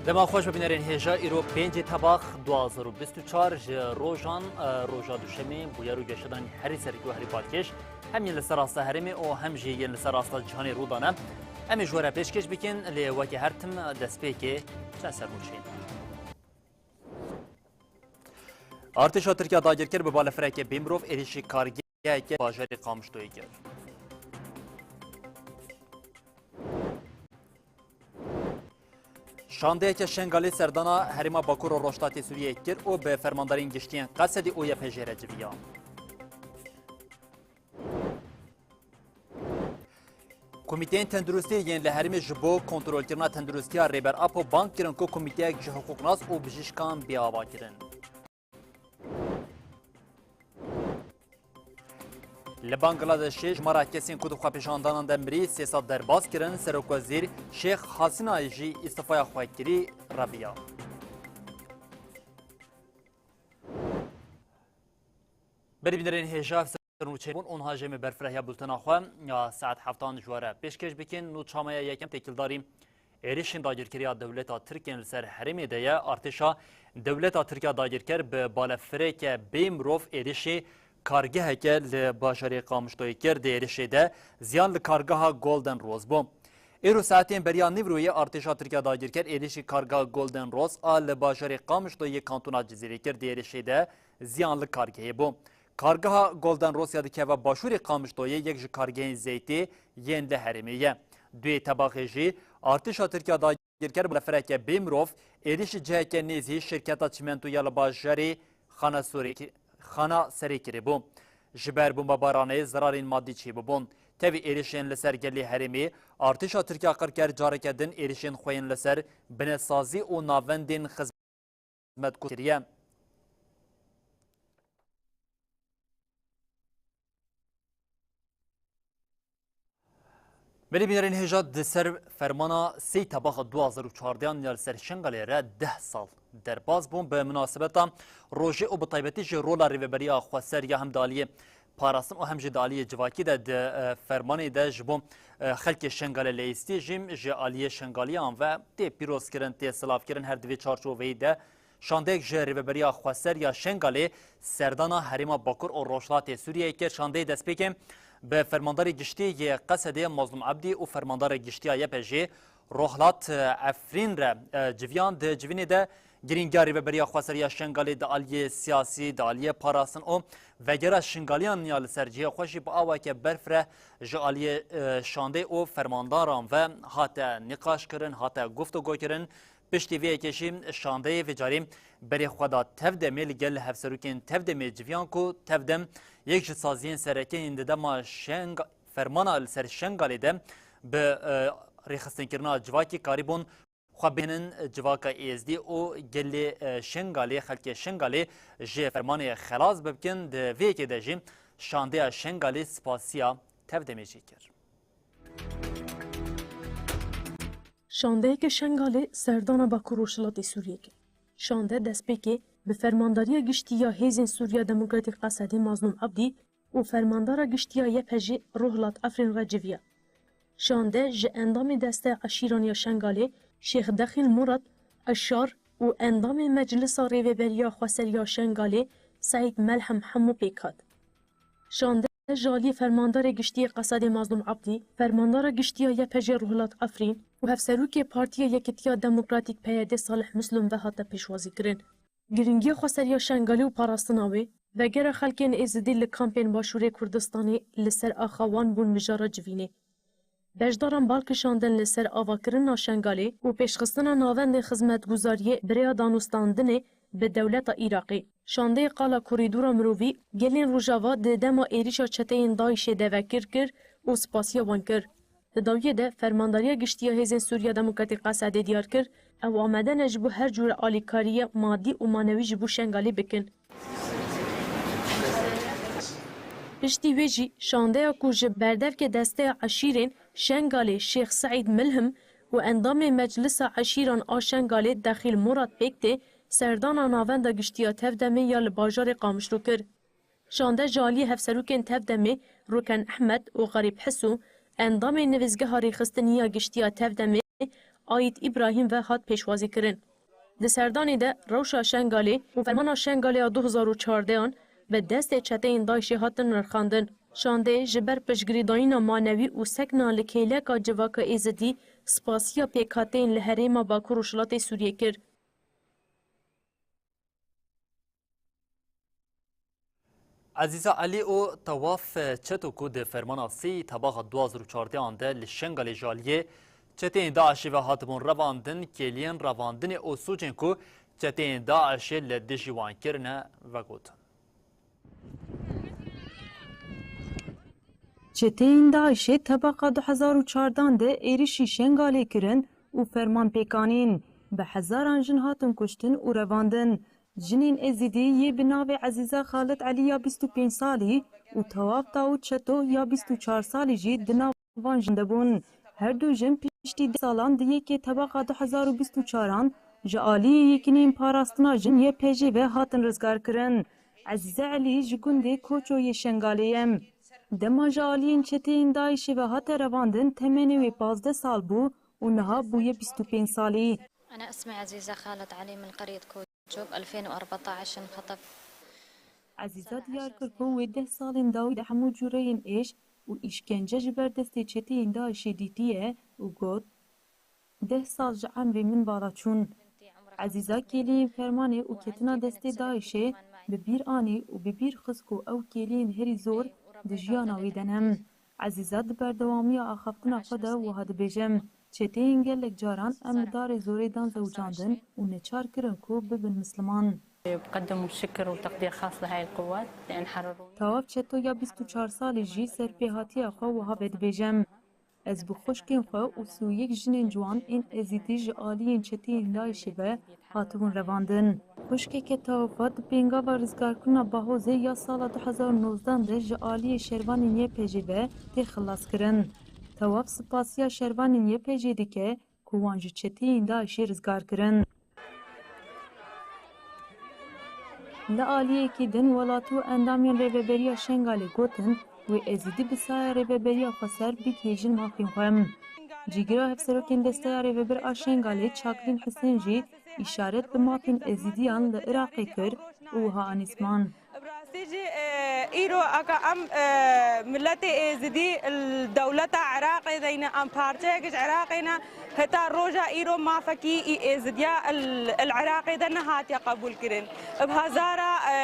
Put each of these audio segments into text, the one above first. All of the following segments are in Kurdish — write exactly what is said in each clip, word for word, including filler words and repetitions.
Dema xweş be bînerên hêja, îro pêncê Tebax du hazar û bîst û çar ji rojan, e, roja duşemê, bûyer û geşedan herî serkî û herî balkêş, hem yên li ser rasta herêmê û hem jî yên li ser rasta cîhanê rû dane. Em ê ji we re pêşkêş bikin, lê wekî her tim destpêkê çend sernûçeyên. Artêşa Tirkiya dagirker bi balefireke bêmirov êrîşî kargeheke bajarê Qamişloyê kir. Şandeyeke Şengalê serdana herêma Bakur û Rojhilatê Sûriyeyê kir û bi fermandarên giştiyên Qesedê û Y P G re civiya. Komîteyên tenduristiyê yên li herêmê ji bo kontrolkirina tenduristiya Rêber Apo bang kirin ku komîteyek ji hiqûqnas û bijîşkan bê ava kirin. Li Bangladeshê jimara kesên ku di xwepêşandanan de mirî sê sed derbas kirin, Serokwezîr Şêx Hasinayê jî îstîfaya xwe kirî reviya. Berî bînerên hêja, ev ser nûçeyên bûn, û niha jê me berfirehiya bultena xwe ya saet heftan ji we re pêşkêş bikin. Nûça me ya yekem têkildarî êrişên dagirkeriya dewleta Tirk yên li ser herêmê de ye. Artêşa dewleta Tirk ya dagirker bi balefireke bê mirov êrişê kargeheke li bajarê Qamişloyê kir. Di êrişê de ziyan li kargeha Golden Rose bû. Îro saetên beriya nîvroyê artêşa Tirk ya dagirker êrişî kargeha Golden Rose a li bajarê Qamişloyê kantona Cizîrê kir. Di êrişê de ziyan li kargehê bû. Kargeha Golden Rose ya dikeve başûrê Qamişloyê, yek ji kargehên zeytê yên li herêmê ye. Duyê Tebaxê jî artêşa Tirk ya dagirker bi lefereke bê mirov êrîşî ciheke nêzî şirketa çîmentoya li bajarê Xana Sorê ki-, Xana Serê kirîbû. Ji ber bombebaranê zirarên madî çêbûbûn. Tevî êrişên li ser gelê herêmê, artêşa Tirk ya qirker careke din êrişên xwe yên li ser binesazî û navendên xizmet kiriye. Belê bînerên hêja, di ser fermana sê Tebaxa du hazar û çardeh ya li ser Şengalê re deh sal derbas bûn. Bi minasebeta rojê û bi taybetî ji rola Rêveberiya Xweser ya hem di aliyê parastin û hem jî di aliyê civakî de di, e, fermanê de ji bo, e, xelkê Şengalê leyîstî jî ji aliyê Şengaliyan ve tê pîrozkirin, tê silavkirin. Her di vê çarçoveyê de şandeyek ji Rêveberiya Xweser ya Şengalê serdana herêma Bakur û Rojhilatê Sûriyeyê kir. Şandeyê destpêkê bi fermandarê giştî yê Qesedê Mazlûm Ebdî û fermandara giştî ya Y P G Rohlat, e, Efrîn re, e, civiyan. Di civînê de girîngiya Rêveberiya Xweser ya Şengalê di aliyê siyasî, di aliyê parastin û vegera Şingaliyan ya li ser cihê xwe jî bi aweke berfireh ji aliyê, e, şandê û fermandaran ve hate nîqaşkirin, hate guftûgokirin. Piştî vê yekê jî şandeyê vê carî berê xwe da Tevdemê, li gel hevserokên Tevdemê civiyan ku Tevdem yek ji saziyên sereke yên di dema Şeng-, fermana li ser Şengalê de bi, e, rêxistinkirina civakî karîbûn xwe bihênin civaka Êzdî û gelê, e, Şengalê, xelkê Şengalê ji fermanê xelas bikin. Di vê yekê de jî şandeya Şengalê spasiya Tevdemê jî kir. Şandeyeke Şengalê serdana Bakur Rojhilatê Sûriyê kir. Şande destpêkê bi Fermandariya Giştî ya Hêzên Sûriya Demokratîk Qesedê Mazlûm Abdî û Fermandara Giştî ya Y P G Rohlat Efrîn re civiya. Şande ji endamê Desteya Eşîran ya Şengalê Şêx Dexîl Murad Eşar û endamê Meclisa Rêveberiya Xweser ya Şengalê Seîd Melhem Hemû pêk hat. Şande ji aliyê Fermandarê Giştî yê Qesedê Mazlûm Abdî, Fermandara Giştî ya Y P G Rohlat Efrîn û Hevserokê Partiya Yekitiya Demokratîk P Y D Salih Mislûm ve hate pêşwazîkirin. Girîngiya xweseriya Şengalê û parastina wê, vegera xelkên Êzidî li kampên Başûrê Kurdistanê li ser axa wan bûn mijara civînê. Beşdaran bal kişandin li ser avakirina Şengalê û pêşxistina navendên xizmetguzariyê bi rêya danûstandinê bi dewleta Iraqê. Şandeyê qala korîdora mirovî gelên Rojava di dema êrîşa çeteyên DAIŞê de vekir kir û spasiya wan kir. Di dawiyê de Fermandariya Giştî ya Hêzên Sûriya Demokratîk Qesedê diyar kir, ew amade ne ji bo her cûre alîkariya madî û manewî ji bo Şengalê bikin. Piştî wê jî şandeya ku ji berdevkê Desteya Eşîrên Şengalê Şêx Seîd Milhim û endamê Meclisa Eşîran a Şengalê Dexîl Murad pêk tê, serdana Navenda Giştî ya Tevdemê ya li bajarê Qamişlo kir. Şande ji aliyê hevserokên Tevdemê Rûken Ehmed û Xerîb Hiso, endamê Nivîsgeha Rêxistinî ya Giştî ya Tevdemê Ayît Îbrahîm ve hat pêşwazîkirin. Di serdanê de rewşa Şengalê û fermana Şengalê ya du hezar û çardehan bi destê çeteyên DAIŞê hatin nirxandin. Şandê ji ber piştgirîdayîna manewî û sekna li kêleka civaka Êzidî spasiya pêkhateyên li herêma Bakur Rojhilatê Sûriyê kir. Ezîza Elî û Tewaf Çeto ku di fermana sê tebaxa du hazar û çardehan de li Şengalê ji aliyê çeteyên DAIŞê ve hatibûn revandin, kêliyên revandinê û sûcên ku çeteyên DAIŞê li dijî wan kirine vegotin. Çeteyên DAIŞê tebaqa du hezar û çardan de êrişî Şengalê kirin û ferman pêk anîn. Bi hezaran jin hatin kuştin û revandin. Jinên Êzidî yê bi navê Ezîza Xalid Elî ya bîst û pênc salî û Tewaf Dawûd Çeto ya bîst û çar salî jî di nav van jin de bûn. Her du jin piştî deh salan di yekê tebaqa du hezar û bîst û çaran ji aliyê Yekîneyên Parastina Jin Y P J ve hatin rizgarkirin. Ezîze Elî ji gundê Koço yê Şengalê ye. Dema ji aliyên çeteyên DAIŞê ve hate revandin, temenê wê pazdeh sal bû û niha bûye bîst û pênc salî. أنا اسمي عزيزة خالد علي من قرية كوتشو، ب ألفين وأربعتاش انخطفت. Ezîza diyar kir ku wê deh salên dawî de hemû cûreyên êş û îşkence ji ber destê çeteyên DAIŞê dîtiye û got, Deh sal ji emrê min bala çûn. Ezîza kêliyên fermanê û ketina destê DAIŞê bi bîr anî û bi bîr xist ku ew kêliyên herî zor di jiyana wî de ne. Ezîza di berdewamiya axaftina xwe de wiha dibêje, Çeteyên gelek caran em li darê zorê dan zewicandin û neçar kirin ku bibin misliman. بقدم شكر وتقدير خاص لهاي القوات لأن حرروني. Tewaf Çeto ya bîst û çar salî jî serpêhatiya xwe wiha vedibêje, Ez bi xwişkên xwe û sî û yek jinên ciwan ên Êzidî ji aliyên çeteyên DAIŞê ve hatibûn revandin. Xwişkeke Tewafa di pêngava rizgarkirina Bahozê ya sala du hezar û nozdan de ji aliyê şervanên Y P J ve tê xilaskirin. Tewaf spasiya şervanên Y P J dike ku wan ji çeteyên DAIŞê rizgar kirin. Li aliyekî din welatî û endamên Rêveberiya Şengalê gotin, wê Êzidî bi saya Rêveberiya Xweser bigihêjin mafên xwe. Cîgira Hevserokên Desteya Rêvebir a Şengalê Çaklîn Hisên jî îşaret bi mafên Êzidiyan li Iraqê kir û wiha anî ziman. Bi rastî jî, e, îro aka em, e, miletê Êzidî li dewleta Iraqê de yine, em parçeyek ji Iraqê ne, heta roja îro mafekî î Êzidiya li, li Iraqê de nehatiye qebûlkirin. Bi hezara, e,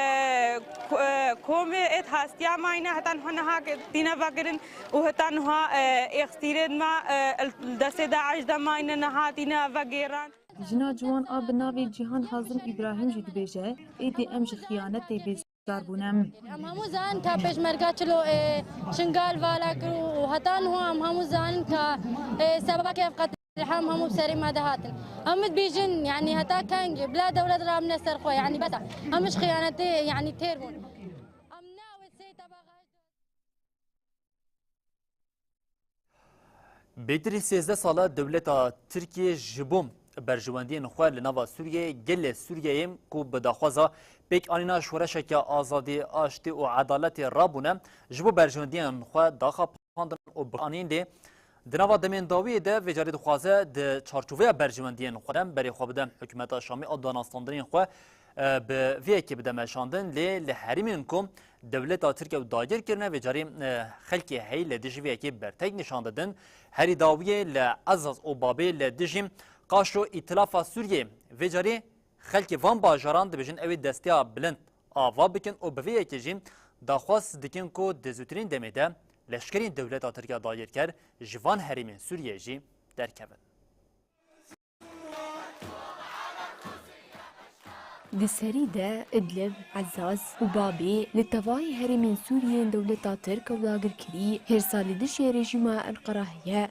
ko-, e, komê êt hastiya mayne heta niha niha tîne vekirin û heta niha, e, êxtîrên me, e, li destê DAIŞ de mayne, nehatîne vegêran. Jina ciwan a bi navê Cîhan Hazim Îbrahîm jî dibêje, êdî em ji xiyanetê bêzar bûne. Em hemû zanin ka pêşmerga çilo, e, Şingal vala kir û heta niha em hemû zanin ka, e, sebeba kê ev qetilîam hemû bi serê me de hatin. Em dibêjin, yanî heta kengê bila dewlet ramine ser xwe, yanî bes e. Em ji xiyanetê, yanî têr bûn. Em ne wê sê tebaxa Bêtirî sêzdeh sal e dewleta Tirkiyê ji bo berjewendiyên xwe li nava Sûriyeyê, gelê Sûriyeyê ku bi daxwaza pêkanîna şoreşeke azadî, aştî û edaletê rabûne, ji bo berjewendiyên xwe daxapandin û bi anîn lê di nava demên dawiyê de vê carê dixwaze di çarçoveya berjewendiyên xwe de berê xwe bide hikûmeta Şamê û danastandinên xwe, e, bi vê yekê bide meşandin, lê li herêmên ku dewleta Tirk ew dagir kirine, vê carî, e, xelkê heyî li dijî vê yekê bertek nîşan didin. Herî dawiyê li Ezaz û Babê li dijî Qaşo Îtilafa Sûriyê. Vê carî xelkê van bajaran dibêjin ew ê desteya bilind ava bikin û bi vê yekê jî daxwaz dikin ku di zûtirîn demê de leşkerên dewleta Tirk ya dagirker ji van herêmên Sûriyeyê jî derkevin. Di serî de Idlib, Ezaz û Babê li tevayî herêmên Sûriyê yên dewleta Tirk ew dagirkirî hêrsa li dijî rejîma Enqera heye.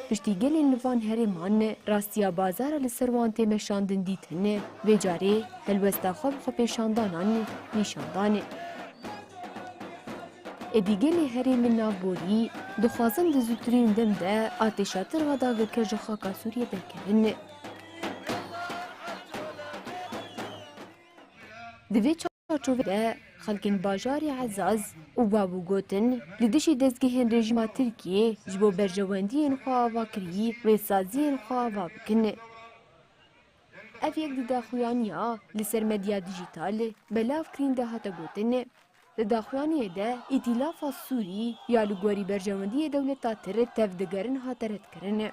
Piştî gelên li van herêman rastiya bazara li ser wan tê meşandin dîtin, vê carê helwesta xwe bi xwepêşandanan nîşan dan. Êdî gelê herêmên navborî dixwazin di zûtirîn dem de artêşa Tirk a dagirker ji xaka Sûriyê derkevin. Di vê Şovê de xelkên bajarê Ezaz û Babû gotin, li dijî dezgehên rejîma Tirkiyê ji bo berjewendiyên xwe avakirî wê saziyên xwe ava bikin. Ev yek di daxuyaniya li ser medya dijîtal belav kirîn de hate gotin. Di daxuyaniyê de Îtîlafa Sûrî ya li gorî berjewendiyê dewleta Tirk tevdigerin hate redkirin.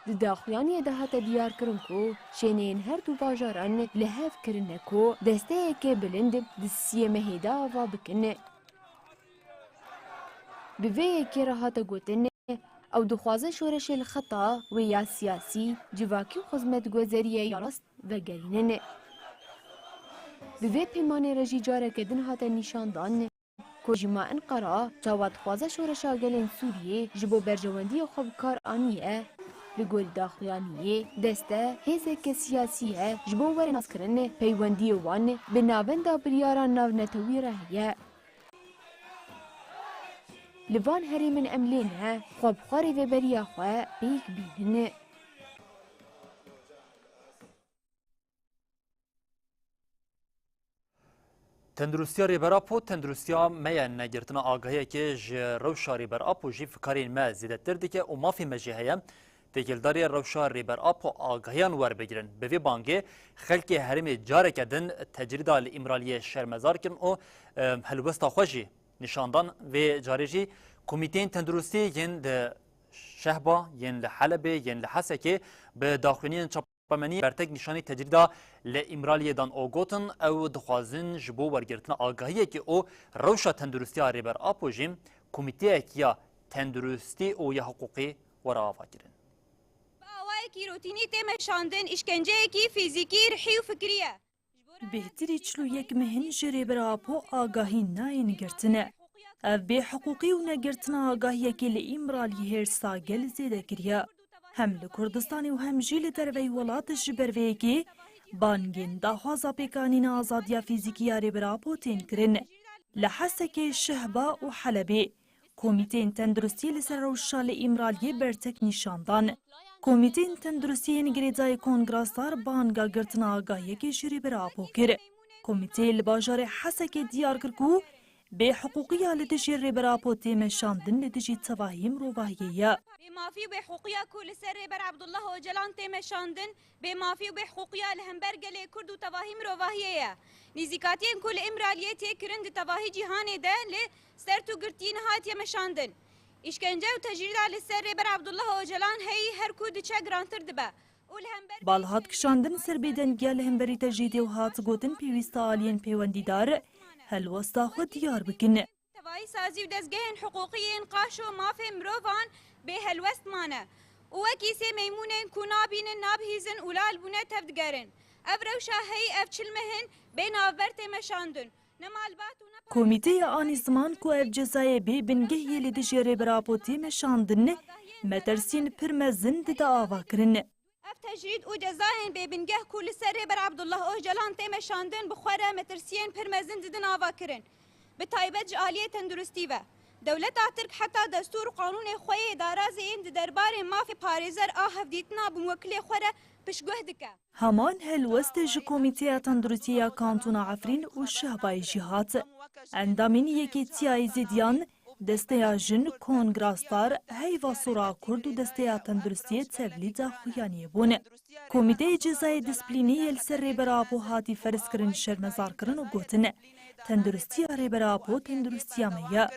Di daxuyaniyê de hate diyarkirin ku şêneyên her du bajaran li hev kirine ku desteyeke bilind di siyê mehê de ava bikin. Bi vê yekê re hate gotin, ew dixwazin şoreşê li xeta wê ya siyasî, civakî û xizmetguzeriyê ya rast vegerînin. Bi vê peymanê re jî careke din hate nîşandan ku rejîma Enqera çawa dixwaze şoreşa gelên Sûriyê ji bo berjewendiyê xwe bi kar aniye. Li gorî daxuyaniyê, deste hêzeke siyasî ye ji bo were naskirin peywendiyê wan bi navenda biryara navnetewî re heye. Li van herêmên em lê ne xwe bi xwe rêveberiya xwe pêk bînin. Tenduristiya Rêber Apo, tenduristiya me ye, negirtina agahiyekê ji rewşa Rêber Apo jî fikarên me zêdetir dike û mafê me jî heye têkildarî rewşa Rêber Apo agahiyan werbigirin. Bi vê bangê xelkê herêmê careke din tecrîda li Îmraliyê şermezar kirin û, em, helwesta xwe jî nîşan dan. Vê carê jî komîteyên tenduristî yên di Şehba, yên li Helebê, yên li Hesekê bi daxuyaniyên çap Çapamenî bertek nîşanî tecrîda li Îmraliyê dan û gotin, ew dixwazin ji bo wergirtina agahiyekê û rewşa tenduristiya Rêber Apo jî komîteyek ya tenduristî û ya hiqûqî were avakirin. Bi awayekî rotînî tê meşandin, îşkenceyekî fîzîkî, rihî û fikirî ye. Bêhtirî çil û yek meh in ji Rêber Apo agahî nayên girtine. Ev bêhiqûqî û negirtina agahiyekê li Îmraliyê hêrsa gel zêde kiriye. Hem li Kurdistanê û hem jî li derveyî welat ji ber vê yekê bangên daxwaza pêkanîna azadiya fîzîkî ya Rêber Apo tên kirin. Li Hesekê, Şehba û Helebê komîteyên tenduristiyê li ser rewşa li Îmraliyê bertek nîşan dan. Komîteyên tenduristiyê yên girêdayî Kongra Star banga girtina agahiyekê ji Rêber Apo kir. Komîteyê li bajarê Hesekê diyar kir ku bêhiqûqiya li dijî Rêber Apo tê meşandin li dijî tevahî mirovahiyê ye. Bêmafî û bêhiqûqiya ku li ser Rêber Abdullah Ocalan tê meşandin, bêmafî û bêhiqûqiya li hember gelê Kurd û tevahî mirovahiyê ye. Nîzîkatiyên ku li Îmraliyê tê kirin di tevahî cîhanê de li ser tu girtiyî nehatiye meşandin. Îşkence û tecrîda li ser Rêber Abdullah Ocalan heyî her ku diçe girantir dibe. Û li hember Bal hat kişandin ser bêdengiya li hemberî tecrîdê û hat gotin pêwîst e aliyên pêwendîdar helwesta xwe diyar bikin. Tevahî sazî û dezgehên hiqûqî yên qaşo mafê mirovan bêhelwest mane û wekî sê meymûnên ku nabînin, nabihîzin û lal bûne tevdigerin. Ev rewşa heyî ev çil meh in bê navber tê meşandin. Ne malbat û ne Komîteya anî ziman ku ev cezayê bê bingeh yê li dijî Rêber Apo tê meşandin, metirsiyên pir mezin dide avakirin. Ev tecrîd û cezayên bêbingeh ku li ser Rêber Abdullah Ocalan tê meşandin, bi xwe re metirsiyên pir mezin didin avakirin. Bi taybet ji aliyê tenduristî ve. Dewleta Tirk heta destûr û qanûnê xwe yê darazê yên di derbarê mafê parêzer a hevdîtina bi muwekilê xwe re piştguh dike. Heman helwestê ji Komîteya Tenduristiyê ya Kantona Efrîn û Şehbayê jî hat. Endamên Yekîtiya Êzidiyan, Desteya Jin, Kongra Star, Heyva Sor a Kurd û Desteya Tenduristiyê tevlî daxuyaniyê bûn. Komîteyê Cezayê Disiplînî yê li ser Rêber Apo hatî ferzkirin, şermezarkirin û gotin, tenduristiya Rêber Apo tenduristiya me ye.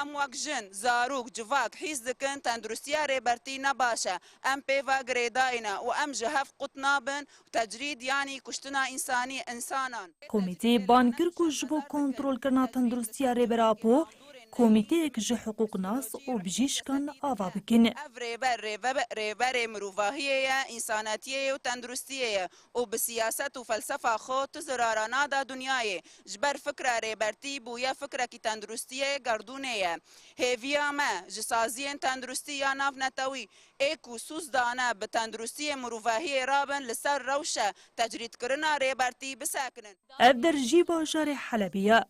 Em wek jin, zarok, civak hîs dikin tenduristiya Rêbertî ne baş e. Em pê ve girêdayî ne û em ji hev qut nabin. Tecrîd, yanî kuştina însanî, însanan. Komîteyê ban kir ku ji bo kontrolkirina tenduristiya Rêber Apo, komîteyek ji hiqûqnas û bijîşkan ava bikin. Ev rêber, rêve-, rêberê mirovahiyê ye, însanetiyê ye û tenduristiyê ye û bi siyaset û felsefa xwe tu zirara nada dinyayê. Ji ber fikra Rêbertî bûye fikrekî tenduristiyê gerdûnê ye. Hêviya me, ji saziyên tenduristî ya navnetewî, ê ku sûz dane bi tenduristiyê mirovahiyê rabin, li ser rewşe tecrîdkirina Rêbertî bisekinin. Ev der jî bajarê Helebê ye.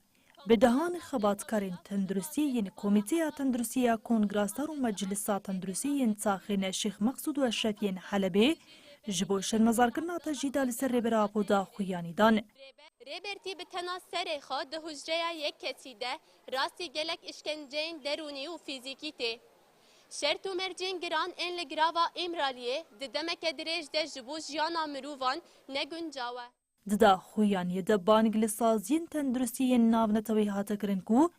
Bi dehan xebatkarên tenduristî yên Komîteya Tenduristî ya Kongra Star û Meclisa Tenduristî yên Taxê ne Şêx Meqsûd û Eşrefî yên Helebê ji bo şermezarkirina tecrîda li ser Rêber Apo daxuyanî dan. Rêbertî bi tena serê xwe di hucreya yek kesî de rastî gelek îşkenceyên derûnî û fîzîkî tê. Şert û mercên giran ên li girava Îmraliyê di demeke dirêj de ji bo jiyana mirovan ne guncaw e. Di daxuyaniyê de bang li saziyên tenduristiyê yên navneteweyî hate kirin ku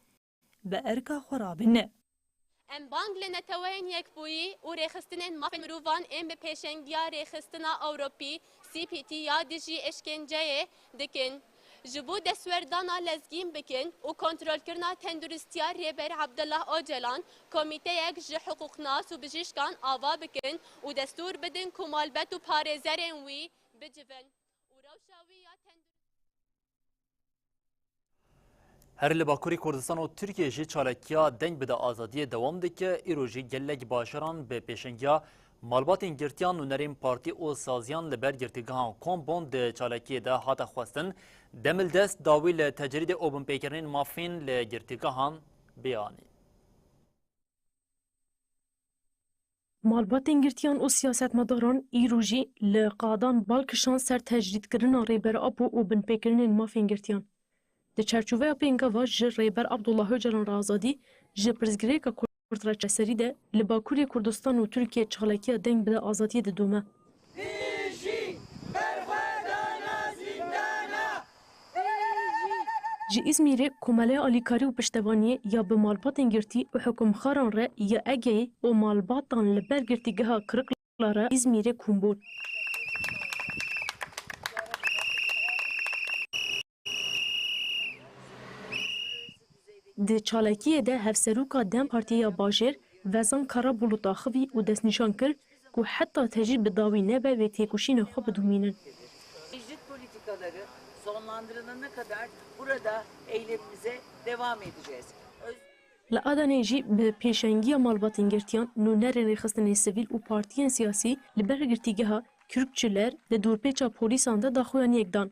bi erka xwe rabin. Em bang li Neteweyên Yekbûyî û Rêxistinên Mafên Mirovan ên bi pêşengiya Rêxistina Ewropî, C P T, ya dijî îşkenceyê dikin. Ji bo destwerdana lezgîn bikin û kontrolkirina tenduristiya Rêber Abdullah Ocalan, komîteyek ji hiqûqnas û bijîşkan ava bikin û destûr bidin ku malbat û parêzerên wî bicivin û rewşa wî ya tenduristiyê. Her li Bakurê Kurdistan û Tirkiyê jî çalakiya Deng Bide Azadiyê dewam dike. Îro jî gelek bajaran bi pêşengiya malbatên girtiyan nûnerên partî û saziyan li ber girtîgehan kom bûn. Di çalakiyê de hate xwestin demildest dawî li tecrîdê û binpêkirinên mafên li girtîgehan bê anîn. Malbatên girtiyan û siyasetmedaran îro jî li qadan bal kişand ser tecrîdkirina Rêber Apo û binpêkirinên mafên girtiyan. Di çarçoveya pêngava ji Rêber Abdullah Ocalan re azadî, ji pirsgirêka Kurd re çareserî de li Bakurê Kurdistan û Tirkiyê çalakiya Deng Bide Azadiyê didome. Ji Îzmîrê Komeleya Alîkarî û Piştevaniyê ya bi malbatên girtî û hikûmxaran re ya Egeyê û malbatan li ber girtîgeha Kirikla re Îzmîrê kom bûn. Di çalakiyê de Hevseroka dem Partiyê ya Bajêr Vezan Karabulut axivî û destnîşan kir ku heta tecrîd bi dawî nebe wê têkoşîna xwe bidomînin. Tecrit politikaları sonlandırılana kadar burada eylemimize devam edeceğiz. Öz- Li Adanê jî bi pêşengiya malbatên girtiyan, nûnerên rêxistinên sivîl û partiyên siyasî li ber girtîgeha Kürkçüler di dorpêça polîsan de daxuyaniyek dan.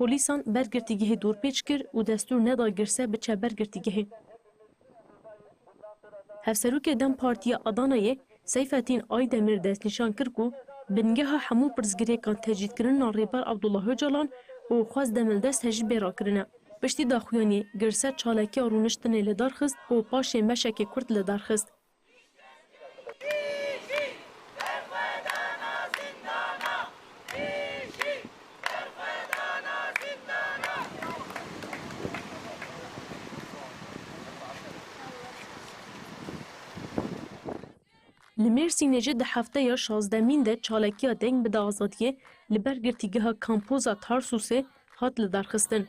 Polîsan ber girtîgehê dorpêç kir û destûr neda girse biçe ber girtîgehê. Hevserokê dem Partiya Adanayê Seyfetîn Aydemir destnîşan kir ku bingeha hemû pirsgirêkan tecrîdkirina Rêber Abdullah Ocalan û xwest demildest tecrîd bê rakirin e. Piştî daxuyaniyê, girse çalakiya rûniştinê li dar xist û paşê meşekê kurt li dar xist. Li Mêrsînê jî di hefteya şazdemîn de çalakiya Deng Bide Azadiyê li ber girtîgeha Kampoza Tarsusê hat lidarxistin.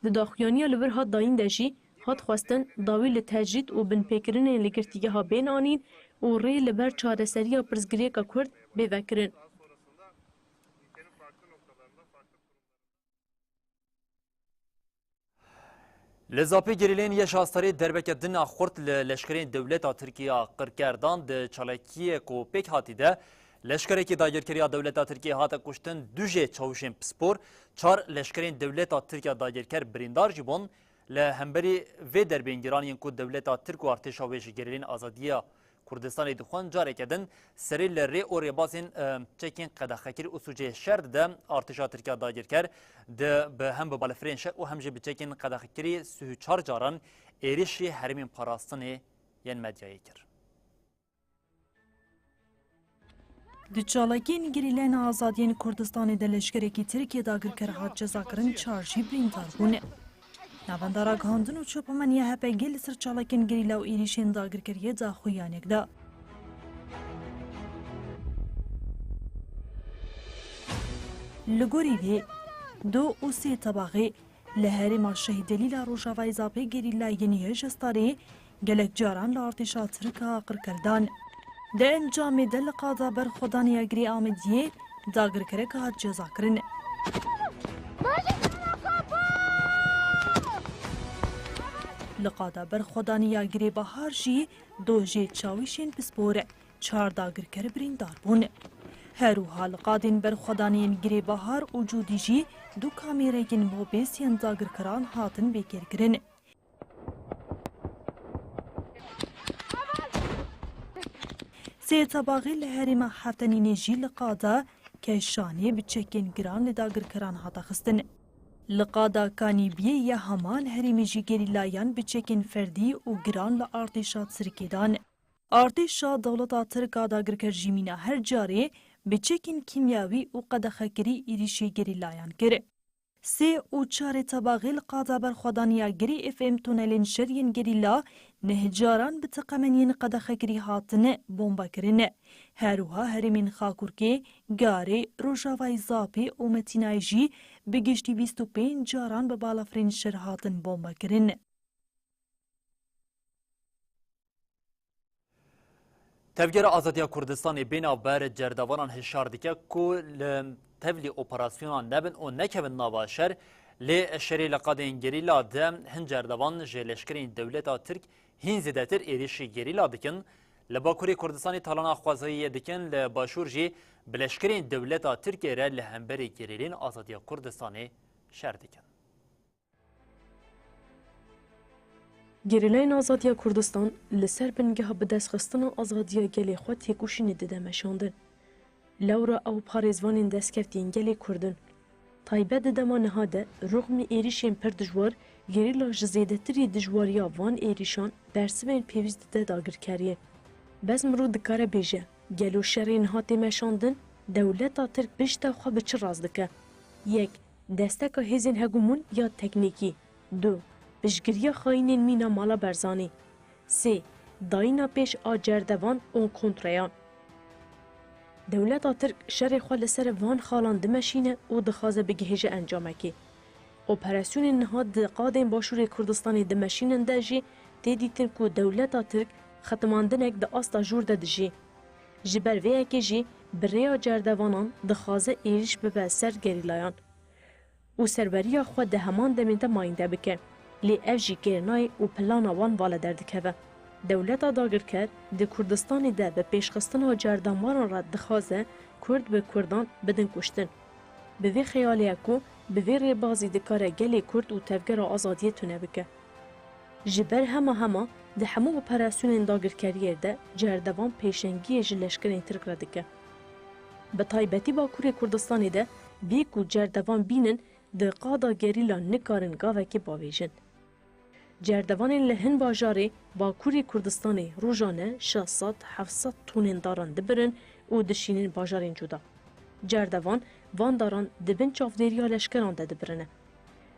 Di daxuyaniya li wir hat dayîn de jî hat xwestin dawî li tecrîd û binpêkirinên li girtîgeha bên anîn û rê li ber çareseriya pirsgirêka Kurd bê vekirin. Li Zapê gerîlên YŞA-STAR'ê derbeke din a xurt li leşkerên dewleta Tirkî ya qirker dan. Di çalakiyê ku pêk hatî de leşkerekî dagirker ya dewleta Tirkiyê hate kuştin, du jê çawişên pispor, çar leşkerên dewleta Tirk ya dagirker birîndar jî bûn. Li hemberî vê derbên giran yên ku dewleta Tirk û artêşa wê ji gerîlên azadiya Kurdistanê dixwin, careke din serî li rê û rêbazên, e, çekên qedexekirî û sûcê şer dide. Artêşa Tirk ya dagirker di bi hem bi balefirên şer û hem jî bi çekên qedexekirî sî û çar caran êrişî herêmên parastinê yên medyayê kir. Di çalakiyên gerîleyên azadiyên Kurdistanê de leşkerekî Tirkiyê dagirker hat cezakirin, çar jî birîndar bûne. Navenda Ragihandin û Çapemeniya H P G li ser çalakên gerîla û êrîşên dagirkeriyê daxuyanek da. Li gorî vê, du û sê tebaxê li herêma Şehîd Delîla Rojavayê Zapê gerîlayên YŞA-STAR'ê gelek caran li artêşa Tirk a qirker dan. Di encamê de li qada berxwedanê ya Girê Amediyê dagirkerek hat cezakirin. Li qada berxwedanê ya Girê Bahar jî du jê çawîşên pispor, çar dagirker birîndar bûn. Her wiha li qadên berxwedaniyên Girê Bahar û Cûdî jî du kamêreyên mobes yên dagirkeran hatin vêkêrkirin. Sê tebaxê li herêma Heftenînê jî li qada Keşanê bi çekên giran li dagirkeran hate xistin. Li qada Kanîbiyê ya heman herêmê jî gerîlayan bi çekên ferdî û giran li artêşa Tirkê dan. Artêşa dewleta Tirk a dagirker jî mîna her carê bi çekên kîmyawî û qedexekirî êrîşê gerîlayan kir. Sê û çarê tebaxê li qada berxwedaniya Girê F M tunelên şer yên gerîla neh caran bi teqemeniyên qedexekirî hatine bombekirin. Her wiha herêmên Xakurkê, Garê, Rojavayê Zapê û Metînayê jî bi giştî bîst û pênc caran bi balafirên şer hatin bombekirin. Tevgera Azadiya Kurdistanê bê navber cerdevanan hişyar dike ku li tevlî operasyona nebin û nekevin nava şer, lê şerê li qadên gerîla de hin cerdevan ji leşkerên dewleta Tirk hîn zêdetir êrişî gerîla dikin, li Bakurê Kurdistanê talana xwezayî dikin, li Başûr jî bi leşkerên dewleta Tirkê re li hemberî gerîlên Azadiya Kurdistanê şer dikin. Gerîlayên Azadiya Kurdistan li ser bingeha bidestxistina azadiya gelê xwe têkoşînê dide meşandin. Lewra ew parêzvanên destkeftiyên gelê Kurd in. Taybet di dema niha de, rûxmî êrîşên pir dijwar, gerîla ji zêdetirî dijwariya van êrîşan bersivên pêwîst dide dagirkeriyê. Bes mirov dikare bêje, gelo şerê niha tê meşandin, dewleta Tirk pişta xwe bi çi rast dike? Yek, desteka hêzên hegemon ya teknîkî. Du, piştgiriya xayînên mîna mala Barzanî. Sê, dayîna pêş a cerdevan û kontreyan. Dewleta Tirk şerê xwe li ser van xalan dimeşîne û dixwaze bigihêje encamekê. Operasyonên niha di qadên Başûrê Kurdistanê dimeşînin de jî tê dîtin ku dewleta Tirk xetimandinek di asta jûr de dijî. Ji ber vê yekê jî bi rêya cerdevanan dixwaze êrîş bibe ser gerîlayan û serweriya xwe di heman demê de mayînde bike. Lê ev jî kêr nayê û plana wan vala derdikeve. Dewleta dagirker di Kurdistanê de bi pêşxistina cerdevanan re dixwaze Kurd bi Kurdan bidin kuştin. Bi vê xeyalê ye ku bi vê rêbazî dikare gelê Kurd û Tevgera Azadiyê tune bike. Ji ber hema hema di hemû operasyonên dagirkeriyê de cerdevan pêşengiyê ji leşkerên Tirk re dike. Bi taybetî Bakurê Kurdistanê de bê ku cerdevan bînin di qada gerîla nikarin gavekê bavêjin. Cerdevanên li hin bajarê Bakurê Kurdistanê rojane şeş sed heft sed tonên daran dibirin û dişînin bajarên cuda. Cerdevan van daran di bin çavdêriya leşkeran de dibirine.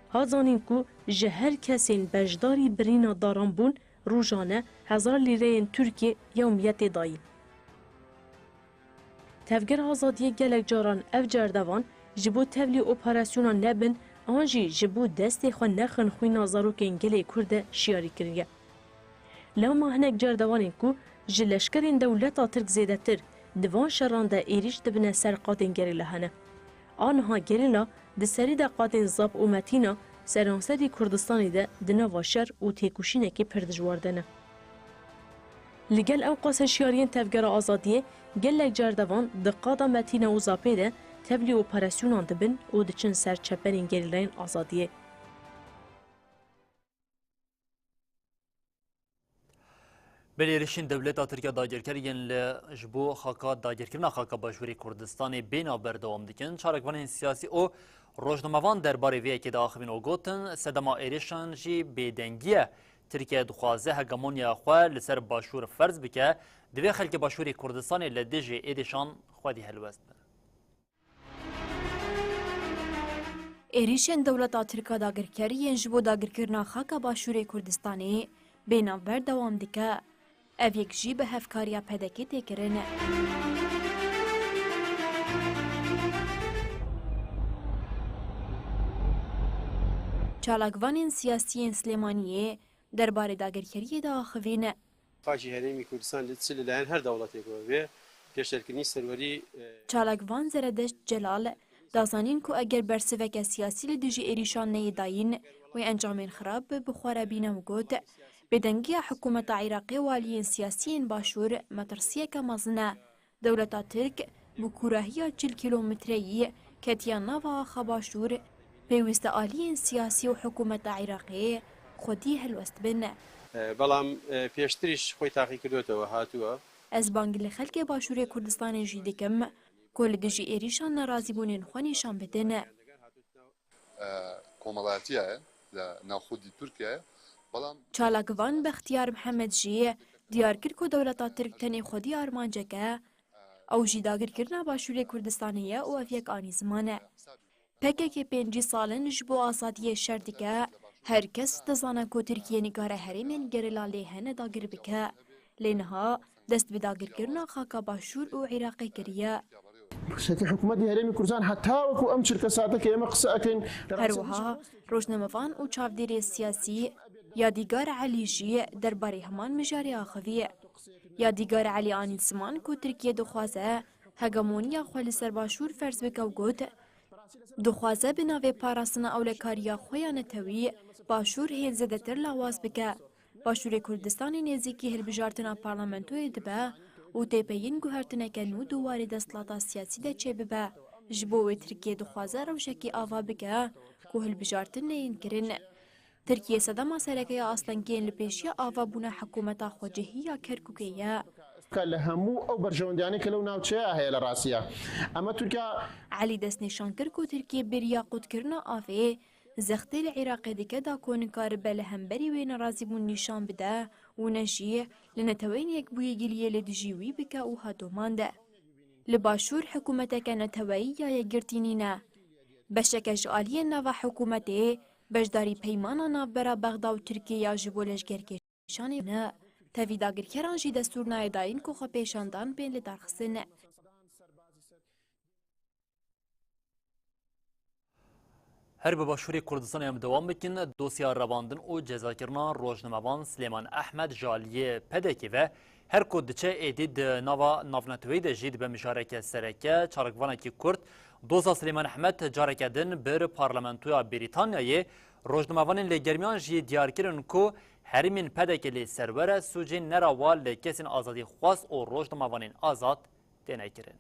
Ha zanîn ku ji her kesên beşdarî birîna daran bûn rojane hezar lîreyên Tirkî yewmiyetê dayîn. Tevgera Azadiyê gelek caran ev cerdevan ji bo tevlî operasyona nebin an jî ji bo destê xwe nexin xwîna zarokên gelê Kurd de şiyarî kiriye. Lewma hinek cerdevanên ku ji leşkerên dewleta Tirk zêdetir di van şeran de êrîş dibine ser qadên gerîla hene. A niha gerîla di serî de qadên Zap û Metîna seranserî Kurdistanê de di nava şer û têkoşînekê pir dijwar de ne. Li gel ewqas hişyariyên Tevgera Azadiyê, gelek cerdevan di qada Metîna û Zapê de tevlî operasyonan dibin û diçin ser çeperên gerîlayên azadiyê. Belê êrişên dewleta Tirk ya dagirker yên li ji bo xaka dagirkirina xaka Başûrê Kurdistanê bê navber dewam dikin. Çalakvanên siyasî û rojnamevan derbarê vê yekê diaxivin û gotin, sedema êrişan jî bêdengî ye. Tirkiye dixwaze hegemonya xwe li ser Başûr ferz bike, divê xelkê Başûrê Kurdistanê li dijî êrişan xwedî helwest bin. Êrîşên dewleta Tirk a dagirker yên ji bo dagirkirina xaka Başûrê Kurdistanê bê navber dewam dike. Ev yek jî bi hevkariya P D K tê kirin. Çalakvanên siyasî yên Silêmaniyê derbarê dagirkeriyê diaxivîn. Xakê Herêmî Kurdistan li çi li layen her dewletê ku be, pêşerkirî serwerî, e, Çalakvan Zeredeşt Celal da zanîn ku eger bersiveke siyasî li dijî êrîşan neyê dayîn, wê encamên xirab bi xwe re bîne û got, bêdengiya hikûmeta Iraqê û aliyên siyasî yên Başûr metirsiyeke mezin e. Dewleta Tirk Bi kûrahiya çil kîlometreyî ketiya nava axa Başûr, pêwîst e aliyên siyasî û hikûmeta Iraqê xwedî helwest bin. بەڵام پێشتریش خۆی تاقی کردوێتەوە، هاتووە. Ez bang li xelkê Başûrê Kurdistanê jî dikim ku li dijî êrîşan nerazîbûnên xwe nîşan bidin. کۆمەڵایەتیایە لە ناوخۆدی تورکیایە، بەڵام Çalakvan Bextiyar Mihemed jî diyar kir ku dewleta Tirk tenê xwedî armancek e. Ew jî dagirkirina Başûrê Kurdistanê ye û ev yek anî ziman e. P K K pêncî sal in ji bo azadiyê şer dike. Her kes dizane ku Tirkiye nikare herêmên gerîla lê hene dagir bike. Lê niha dest bi dagirkirina xaka Başûr û Iraqê kiriye. Şekî hikûmetî Herêmî Kurdistanê heta wekû em çirkesate ke ême qise ekin. Her wiha rojnamevan û çavdêrê siyasî Yadîgar Elî jî derbarê heman mijarê axivî. Yadîgar Elî anî ziman ku Tirkiye dixwaze hegemoniya xwe li ser Başûr ferz bike û got, dixwaze bi navê parastina ewlekariya xwe ya netewî Başûr hê zêdetir lawaz bike. Başûrê Kurdistanê nêzîkî hilbijartina parlamentoyê dibe û têpeyîn guhertineke nû di warê desthilata siyasî de çêbibe. Ji bo wê Tirkiye dixwaze rewşekî ava bike ku hilbijartin neyên kirin. Tirkiye sedema sereke ya astengiyên li pêşiya avabûna hikûmeta xwecihî ya Kerkûkê ye. Ka li hemû ew berjewendiyanê ke lew navçeya heye li rastiya. Ema Tirkiya. Elî destnîşan kir ku Tirkiye bêriya qutkirina avê zextê li Iraqê dike da ku nikaribe li hemberî wê nerazîbûn nîşan bide û ne jî li Neteweyên Yekbûyî giliyê li dijî wî bike û ha domand. Li Başûr hikûmeteke neteweyî ya yekgirtî nîne. Beşeke ji aliyên nava hikûmetê beşdarî peymana navbera Bexda û Tirkiyê ya ji bo leşgerkêşanê ne. Tevî dagirkeran jî destûr nayê dayîn ku xwepêşandan bên lidarxistin. Her bi Başûrê Kurdistanê em dewam bikin, dosya revandin û cezakirina rojnamevan Silêman Ehmed ji aliyê P D K ve her ku diçe êdî di nava navneteweyî de jî dibe mijareke sereke. Çalakvanekî Kurd doza Silêman Ehmed careke din bir Parlamentoya Brîtanyayê. Rojnamevanên lêgermiyan jî diyar kirin ku herêmên P D K lê serwer e, sûcên nerawa li kesên azadîxwaz û rojnamevanên azad têne kirin.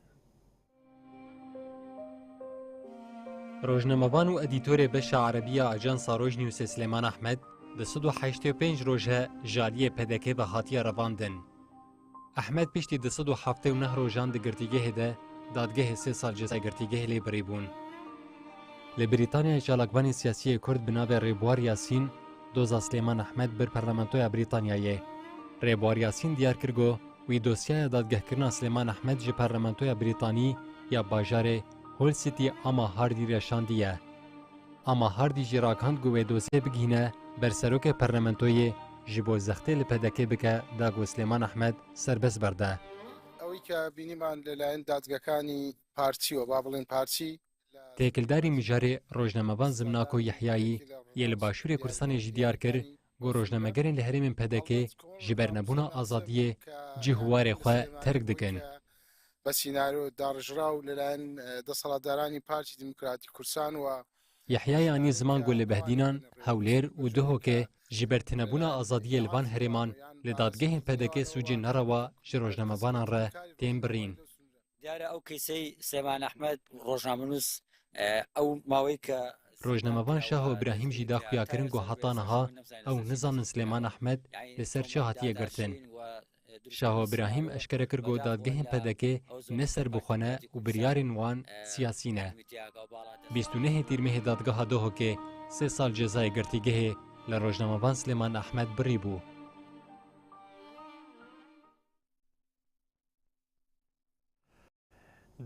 Rojnamevan û edîtorê beşa erebî ya Ajansa Rojnewsê Silêman Ehmed di sed û heştê û pênc roj e ji aliyê P D K ve hatiye revandin. Ehmed piştî du sed û heftê û neh rojan di girtîgehê de dadgehê sê sal cezayê girtîgehê lê birîbûn. Li Brîtanyayê çalakvanê siyasî yê Kurd bi navê Rêbuwar Yasîn doza Silêman Ehmed bir Parlamentoya Brîtanyayê. Rêbuwar Yasîn diyar kir ku wî dosyaya dadgehkirina Silêman Ehmed ji Parlamentoya Brîtanî ya bajarê Hull City Ama Hardy re şandiye. Ama Hardy jî ragihand ku wê dosyê bigihîne ber serokê Parlamentoyê ji bo zextê li P D K bike da ku Silêman Ehmed serbest berde. ئەوەی کە بینیمان لەلایەن دادگەکانی پارتی و با بڵێن پارتی Têkildarî mijarê rojnamevan Zimnako Yehyayî yê li Başûrê Kurdistanê jî diyar kir ku rojnamegerên li herêmên P D K ji ber nebûna azadiyê cih û warê xwe terk dikin. بە سینارۆ داڕژراو لەلایەن دەسەڵاتدارانی پارتی دیموکراتی کوردستان و Yehyayê anî ziman ku li Behdînan, Hewlêr û Duhokê ji ber tinebûna azadiyê li van herêman li dadgehên P D K sûcên nerewa ji rojnamevanan re tên birîn. دیارە ئەو کەیسەی سلێمان ئەحمەد ڕۆژنامەنووس ئەو ماوەی کە Rojnamevan Şaho Îbrahîm jî da xuyakirin ku heta niha ew nizanin Silêman Ehmed li ser çi hatiye girtin. Şaho Îbrahîm eşkere kir ku dadgehên P D K ne serbixwe ne û biryarên wan siyasî ne. Bîst û nehê Tîrmehê dadgeha Duhokê sê sal cezayê girtîgehê li rojnamevan Silêman Ehmed birî bû.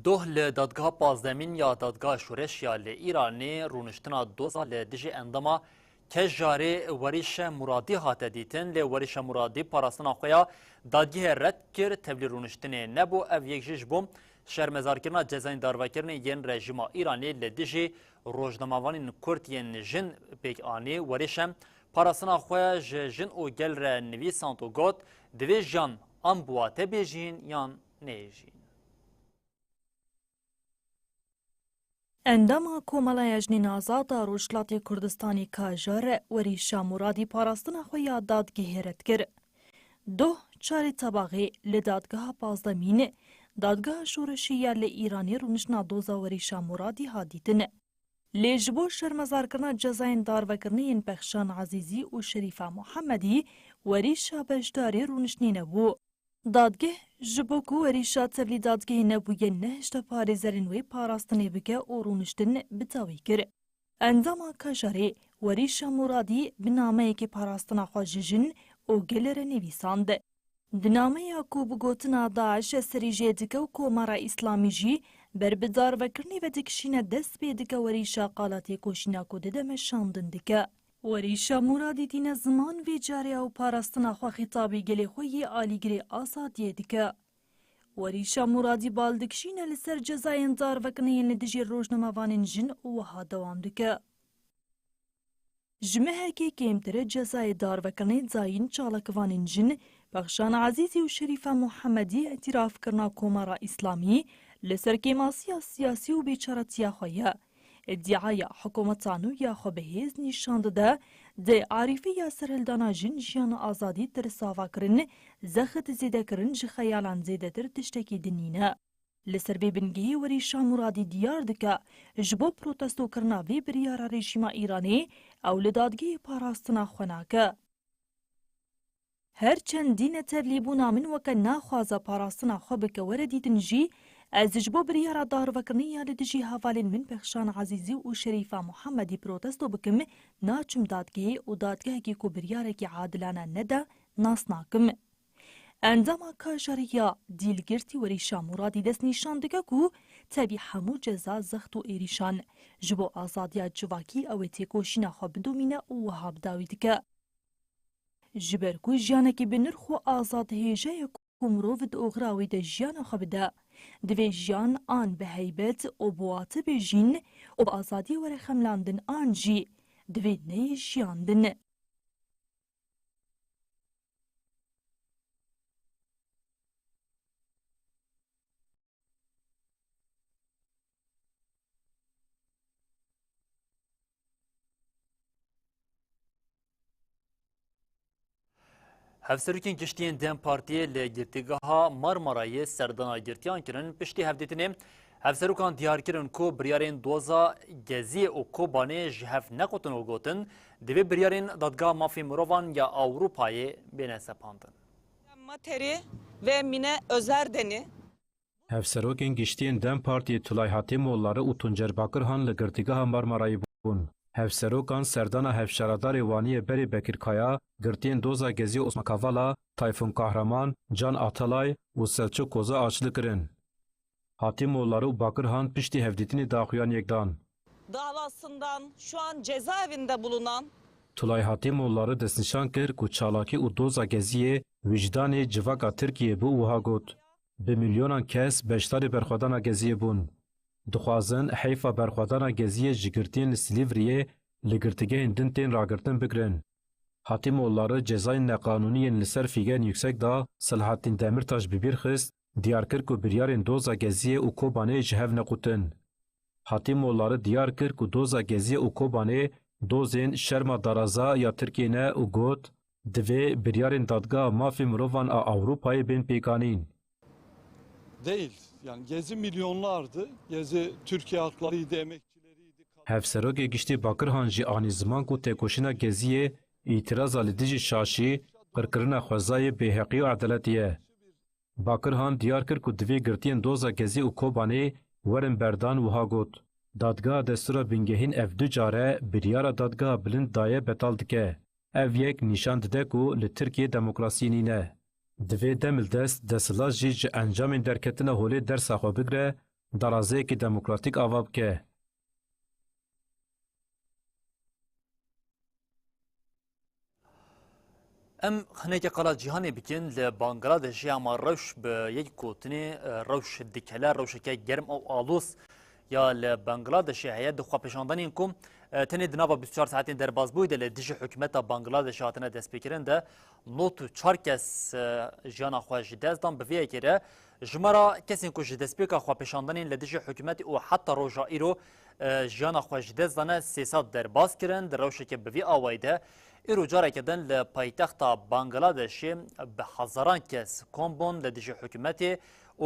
Doh li dadgeha pazdemîn ya Dadgeha Şoreş ya li Îranê rûniştina doza li dijî endama Kejarê Werîşe Muradî hate dîtin, lê Werîşe Muradî parastina xwe ya dadgehê red kir, tevlî rûniştinê nebû. Ev yek jî ji bo şermezarkirina cezayên darvekirinê yên rejîma Îranê li dijî rojnamevanên Kurd yên jin pêk anî. Werîşe parastina xwe ji jin û gel re nivîsand û got, divê jiyan an bi wate bê jiyîn yan neyê jiyîn. Endama Komela ya Jinên Azad a Rojhilatê Kurdistanê Kajar Werîşa Muradî parastina xwe ya dadgehê red kir. Doh çarê Tebaxê li dadgeha pazdemîn Dadgeha Şoreşî ya li Îranê rûniştina doza Werîşa Muradî hat dîtin. Lê ji bo şermezarkirina cezayên darvekirinê yên Pexşan Ezîzî û Şerîfa Muhemedî, Werîşa beşdarî rûniştinê nebû. Dadgeh ji bo ku Werîşa tevlî dadgehê nebûye, nehişte parêzerên wê parastinê bike û rûniştin bi dawî kir. Endama Kajarê, Werîşa Muradî, bi nameyekê parastina xwe ji jin û gelê re nivîsand. Di nameya ku bi gotina DAIŞ serî jê dike û Komara Îslamî jî ber bi darvekirinê ve dikişîne, dest pê dike Werîşa qala têkoşîna ku dide meşandin dike. Werîşa Muradî tîne ziman vê carê ew parastina xwe xîtabî gelê xwe yê alîgirê azadiyê dike. Werîşa Muradî bal dikişîne li ser cezayên darvekirinê yên li dijî rojnamevanên jin û wiha dewam dike. Ji mehekê kêmtir e cezayê darvekirinê dayîn çalakvanên jin Pexşan Ezîzî û Şerîfe Muhemedî îtirafkirina Komara Îslamî li ser kêmasiya siyasî û bêçaretiya xwe ye. Îdiaya hikûmetan û ya xwe bi hêz nîşan dide, di arîfeya serhildana jin, jiyan û azadî tirsa avakirin, zext zêdekirin ji xeyalan zêdetir tiştekî din nîne. Li ser vê bingehê Werîşa Muradî diyar dike, ji bo protestokirina vê biryara rejîma Îranê ew li dadgehê parastina xwe nake. Her çend dîne tevlîbûna min weke naxwaza parastina xwe bike were dîtin jî, ez ji bo biryara darvekirinê ya li dijî hevalên min Pexşan Ezîzî û Şerîfa Muhemedî protesto bikim, naçim dadgehê û dadgehekî ku biryarekî adilane nede, nas nakim. Endama Kajarê ya Dîlgirtî Werîşa Muradî destnîşan dike ku tevî hemû ceza, zext û êrîşan ji bo azadiya civakî ew ê têkoşîna xwe bidomîne û wiha bi dawî dike. Ji ber ku jiyanekî bi nirx û azad hêja ye ku mirov di oxira wî de jiyana xwe bide, divê jiyan an bi heybet û bi wate bê jîn û bi azadiyê were xemlandin an jî divê neyê jiyandin. Hevserokên giştî yên dem Partiyê li girtîgeha Marmarayê serdana girtiyan kirin. Piştî hevdîtinê, hevserokan diyar kirin ku biryarên doza Geziyê û Kobanê ji hev nequtin û gotin, divê biryarên Dadgeha Mafê Mirovan ya Ewropayê bêne sepandin. Materî ve Mine Özerdenî. Hevserokên giştî yên dem Partiyê Tulay Hatîmoğulları û Tuncer Bakirhan li girtîgeha Marmarayê bûn. Hevserokan serdana hevşaredarê Waniyê berê Bekir Kaya, girtiyên doza Geziyê Osman Kavala, Tayfun Kahraman, Can Atalay û Selçuk Koza açli kirin. Hatîmoğulları û Bakirhan piştî hevdîtinê daxuyaniyek dan. Davasından şu an cezaevinde bulunan Tulay Hatîmoğulları destnîşan kir ku çalakî û doza Geziyê wijdanê civaka Tirkiyê bû û wiha got, bi milyonan kes beşdarî berxwedana Geziyê bûn. Dixwazin heyfa berxwedana Geziyê ji girtiyên li Silîvriyê li girtîgehên din tên ragirtin bigirin. Hatîmoğulları cezayên neqanûnî yên li ser Fîgen Yüksek da Selahattin Demirtaş bi bîr xist, diyar kir ku biryarên doza Geziyê û Kobanê ji hev nequtin. Hatîmoğulları diyar kir ku doza Geziyê û Kobanê dozên şerma daraza ya Tirkiyê ne û got, divê biryarên Dadgeha Mafê Mirovan a Ewropayê bên pêkanîn. Değil. Yani Gezi milyonlardı. Gezi Türkiye haklarıydı, emekçileriydi, kadın Hevserokê giştî Bakirhan jî anî ziman ku têkoşîna Geziyê îtiraza li dijî şaşî, qirkirina xwezayê, bêheqî û edaletê ye. Bakirhan diyar kir ku divê girtiyên doza Gezî û Kobanê werin berdan, wiha got, Dadgeha Destûra Bingehîn ev du care biryara Dadgeha Bilind daye betal dike. Ev yek nîşan dide ku li Tirkiyê demokrasiyê nîne. Divê demildest desthilat jî ji encamên derketina holê dersa xwe bigire, darazeyekî demokratîk ava bike. Em hinekî qala cîhanê bikin, li Bangladeshê hema rewş bi yek gotinê, e, rewş dikele, rewşeke germ û aloz ya li Bangladeshê heye. Di xwepêşandanên ku, e, tenê di nava bîst û çar saetên derbasbûyî de li dijî hikûmeta Bangladeshê hatine destpêkirin de nod û çar kes, e, jiyana xwe ji dest dan. Bi vê yekê re jimara kesên ku ji destpêka xwepêşandanên li dijî hikûmetê û heta roja îro, e, jiyana xwe ji dest dane, sê sed derbas kirin. Di rewşeke bi vî awayî de îro careke din li paytexta Bangladeshê bi hezaran kes kom bûn li dijî hikûmetê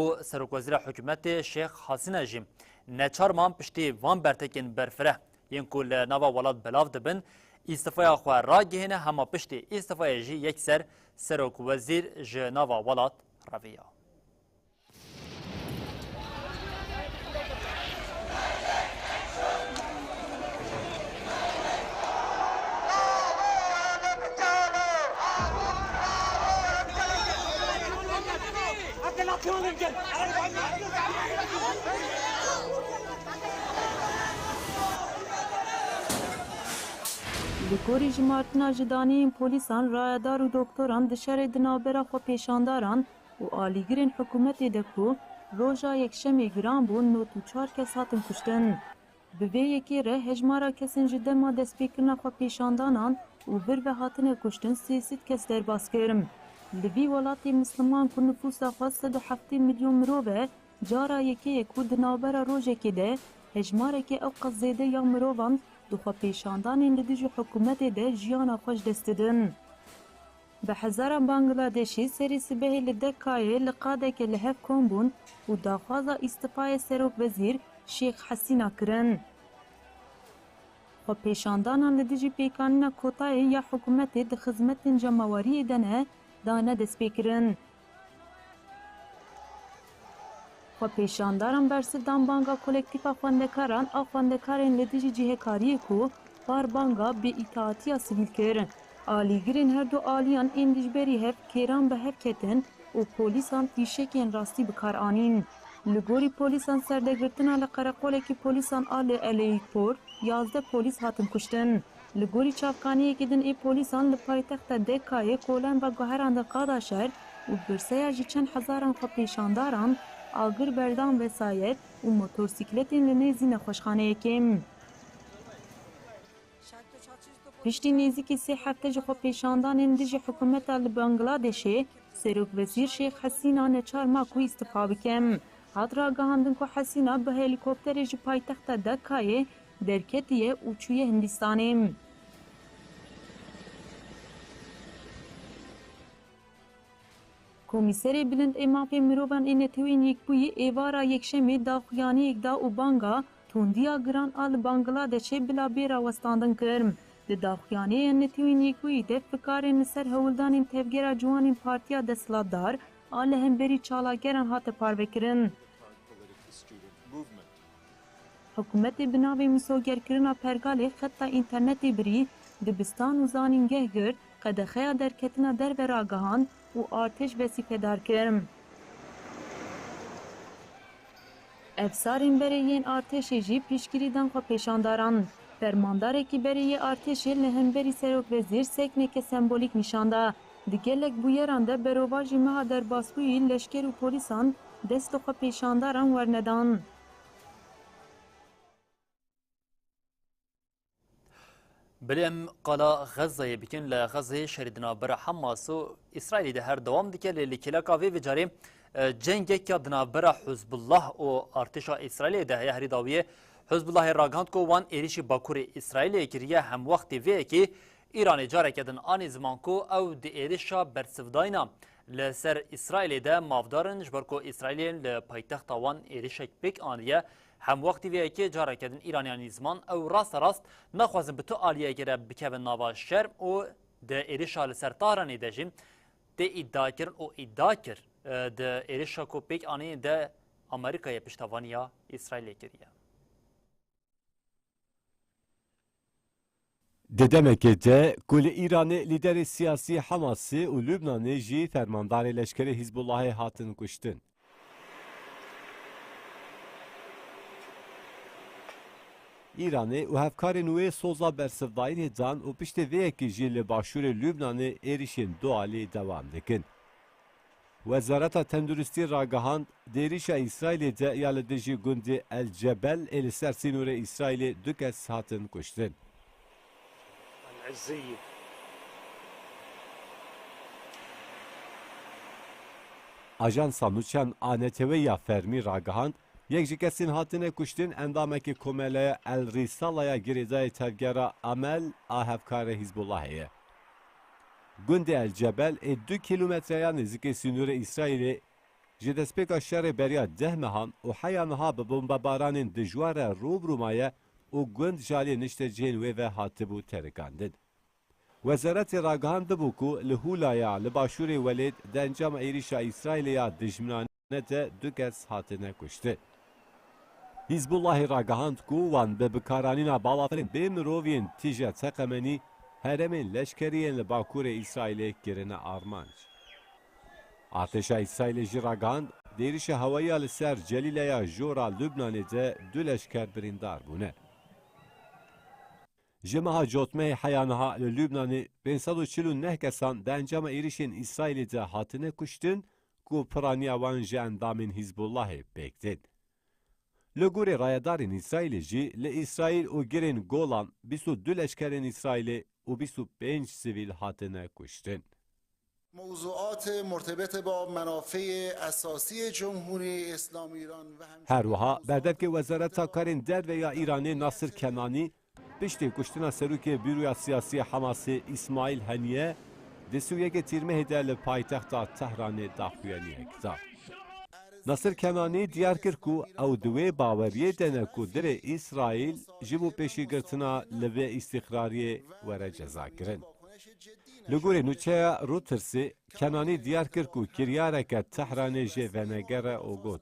û serokwezîra hikûmetê Şêx Hasîna jî neçar man piştî van bertekên berfireh yên ku li nava welat belav dibin, îstîfaya xwe ragihîne, hema piştî îstîfayê jî yekser serokwezîr ji nava welat reviya. Li gorî jimartina ji daneyên polîsan, rayedar û doktoran di şerê di navbera xwepêşandaran û alîgirên hikûmetê de ku roja Yekşemê giran bû, nod û çar kes hatin kuştin. Bi vê yekê re hejmara kesên ji dema destpêkirina xwepêşandanan û vir ve hatine kuştin sê sed kes derbas kir. Li vî welatê misliman ku nifûsa xwe sed û heftê milyon mirov e, cara yekê ye ku di navbera rojekê de hejmarekê ew qas zêde ya mirovan di xwepêşandanên li dijî hikûmetê de jiyana xwe ji dest didin. Bi hezaran Bangladêşî serê sibehê li Dekkayê li qadeke li hev kom bûn û daxwaza îstîfayê serokwezîr Şêx Hesîna kirin. Xwepêşandanan li dijî pêkanîna kotayê ya hikûmetê di xizmetên cemaweriyê de ne, da ne destpêkirin. Xwepêşandaran bersiv dan banga kolektîfa xwendekaran a xwendekarên li dijî cihêkariyê ku par banga bêîtaatiya sivîl kir. Alîgirên her du aliyan ên dijberî hev kêran bi hev ketin û polîsan fîşekên rastî bi kar anîn. Li gorî polîsan, serdegirtina li qereqolekî polîsan a li Eleyîdpor yazdeh polîs hatin kuştin. Li gorî çavkaniyekî din ê polîsan li paytexta Dekkayê kolen veguherandin qada şer û girseya ji çend hezaran xwepêşandaran agir berdan vesayet û motorsîkletên li nêzî nexweşxaneyekê. Piştî nêzîkî sê hefte ji xwepêşandanên dijî hikûmeta li Bangladêşê, serokwezîr Şêx Hesîna neçar ma ku îstifa bike. Hat ragihandin ku Hesîna bi helîkopterê ji paytexta Dekkayê derketiye û çûye Hindistanê. Komîserê Bilind ê Mafê Mirovan ê Netewên Yekbûyî êvara Yekşemê daxuyaniyek da û banga tundiya giran a li Bangladêşê bila bê rawestandin kir. Di daxuyaniyê Netewên Yekbûyî de fikarên li ser hewldanên tevgera ciwanên partiya desthilatdar a li hemberî çalakgeran hate parvekirin. Hikûmetê bi navê misogerkirina pergalê xeta înternetê birî, dibistan û zanîngeh girt, qedexeya derketina derve ragihand û artêş wezîfedar kir. Efsarên berê yên artêşê jî piştgirî dan xwepêşandaran. Fermandarekî berê yê artêşê li hemberî serokwezîr sekneke sembolîk nîşan da. Di gelek bûyeran de berovajî meha derbasbûyî leşker û polîsan dest li xwepêşandaran wernedan. Belê em qala Xezayê bikin. Li Xezayê şerê di navbera Hamas û Îsraîlê de her dewam dike. Lê li kêleka vê vecarê, e, cengek ya di navbera Hizbullah û artêşa Îsraîlê de heye. Herî dawiyê Hizbullahê ragihand ku wan êrîşî bakurê Îsraîlê kiriye. Hemwextî vê yekê Îranê careke din anî ziman ku ew di êrişa bersivdayîna li ser Îsraîlê de mafdar in, ji ber ku Îsraîlê li paytexta wan êrişek pêk aniye. Hemwextî vê yekê careke din Îranê anî ziman ew rasterast naxwazin bi tu aliyekê re bikevin nava şer û di êrişa li ser Tahranê de jî tê îdiakirin û îdia kir, e, di êrişa ku pêk anî de Amerîkayê piştevaniya Îsraîlê kiriye. Di demekê de ku li Îranê lîderê siyasî Hamasê û Lubnanê jî fermandarê leşkerê Hizbullahê hatin kuştin. Îranê û hevkarên wê soza bersivdayînê dan û piştê vê yekê jî li başûrê Lubnanê êrişên dualî dewam dikin. Wezareta Tenduristî ragihand, di êrişa Îsraîlê de ya li dijî gundê El Cebel ê li ser sînorê Îsraîlê du kes hatin kuştin. Ajansa nûçan a neteweyî ya fermî ragihand, yek ji kesên hatine kuştin endamekî komeleya El Rîsala ya girêdayî tevgera Amel a hevkarê Hizbullahê ye. Gundê El Cebel ê du kîlometreyan nêzîkê sînorê Îsraîlê Ji destpêka şerê beriya deh mehan û heya niha bi bombebaranên dijwar re rû bi rû maye û gund ji aliyê niştecihên wê ve hatibû terikandin. Wezaretê ragihandibû ku li Hûlaya li başûrê welêt di encama êrîşa Îsraîlê ya dijminane de du kes hatine kuştin. Hîzbullahê ragihand ku wan bi bikaranîna balafirên bê mirov yên tije teqemenî herêmên leşkerî yên li bakurê Îsraîlê kirine armanc. Artêşa Îsraîlê jî ragihand, di êrîşa hewayî ya li ser Celîleya Jor a Lubnanê de du leşker birîndar bûne. Ji meha Cotmehê heya niha li Lubnanê pênc sed û çil û neh kesan di encama êrîşên Îsraîlê de hatine kuştin ku piraniya wan ji endamên Hîzbullahê pêk tên. Li gorî rayedarên Îsraîlê jî li Îsraîl û girên Golan bîst û du leşkerên Îsraîlê û bîst û pênc sivîl hatine kuştin. موضوعات مرتبط با منافع اساسی جمهوری اسلامی ایران و همچنین Her wiha berdevkê Wezareta Karên Derve ya Îranê Nasir Kenanî piştî kuştina serokê Buroya Siyasî ya Hamasê Îsmaîl Heniye di sî û yekê Tîrmehê de li paytexta Tehranê daxuyaniyek da. Nasir Kenanî diyar kir ku ew di wê baweriyê de ne ku dirê Îsraîl ji bo pêşîgirtina li vê îstîqrariyê were cezakirin. Li gorî nûçeya Reutersê, Kenanî diyar kir ku kiryareke Tehranê jê venegere û got,